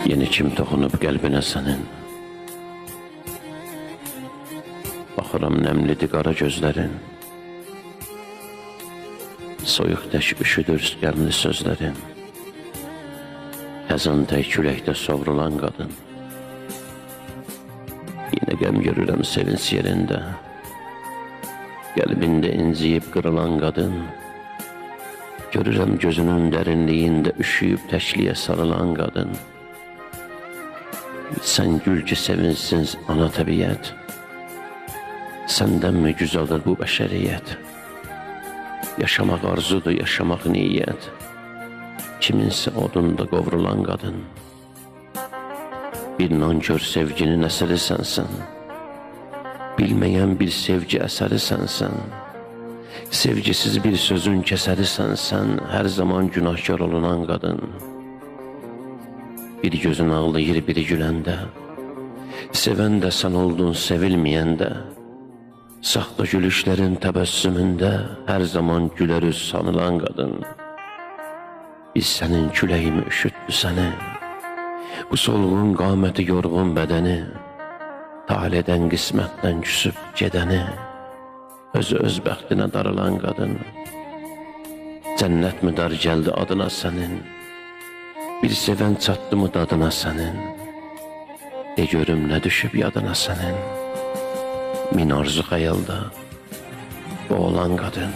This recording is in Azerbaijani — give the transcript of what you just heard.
Yeni kim toxunub qəlbinə sənin? Baxıram nəmlidir qara gözlərin. Soyuq tək üşüdür qəmli sözlərin. Xəzan tək küləkdə sovrulan qadın. Yenə qəm görürəm sevinç yerində. Qəlbində inciyib qırılan qadın. Görürəm gözünün dərinliyində üşüyüb təkliyə sarılan qadın. Sən gül ki sevinsin ana təbiət. Səndənmi güzəldir bu bəşəriyyət? Yaşamaq arzudur, yaşamaq niyyət. Kiminsə odunda qovrulan qadın. Bir nankör sevginin əsəri sənsən. Bilməyən bir sevgi əsəri sənsən. Sevgisiz bir sözün kəsəri sənsən. Hər zaman günahkar olunan qadın. Bir gözün ağlayır, biri güləndə. Sevən də sən oldun, sevilməyən də. Saxta gülüşlərin təbəssümündə hər zaman gülər üz sanılan qadın. Biz sənin küləyimi üşütdü səni. Bu solğun qaməti, yorğun bədəni, taledən, qismətdən küsüb gedəni, özü öz bəxtinə darılan qadın. Cənnət mi dar gəldi adına sənin? Bir sevən çatdı mı dadına sənin? De görüm nə düşüb yadına sənin? Min arzu xəyalda boğulan qadın.